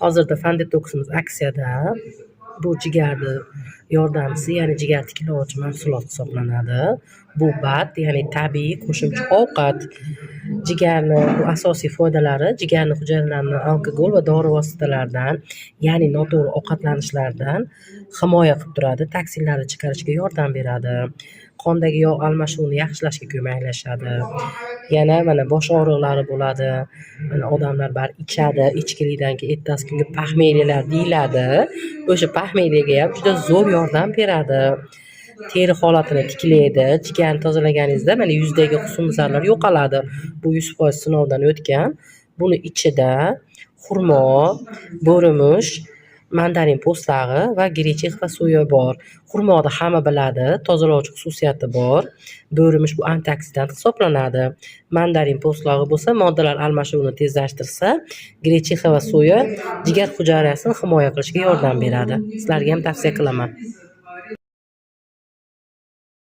Hozirda Fandetoksimiz aksiyada. Bu jigarni yordamchisi, ya'ni jigar tiklovchi mahsulot hisoblanadi. Bu BAD, ya'ni tabiiy qo'shimcha ovqat. Jigarni bu asosiy foydalari jigarni hujayralarini alkogol va dori vositalaridan, ya'ni noto'g'ri ovqatlanishlardan himoya qilib turadi, toksinlarni chiqarishga yordam beradi. Qondagi yog' almashinuvini yaxshilashga ko'maklashadi. Yana mana bosh og'riqlari bo'ladi. Mana odamlar bari ichadi, ichkilikdan keyin ertasi kungi похмелье lar deyiladi. O'sha похмелье ga ham juda zo'r yordam beradi. Teri holatini tiklaydi. Jigarni tozalaganingizda mana yuzdagi husnbuzarlar yo'qoladi. Bu 100% sinovdan o'tgan. Buni ichida xurmo, bo'rimish, mandarin po'stlag'i va гречиха va soya bor. Xurmoni hamma biladi, tozalovchi xususiyati bor. Bo'rimish bu antioksidant hisoblanadi. Mandarin po'stlog'i bo'lsa moddalar almashinuvini tezlashtirsa, гречиха va soya jigar hujayrasini himoya qilishga yordam beradi. Sizlarga ham tavsiya qilaman.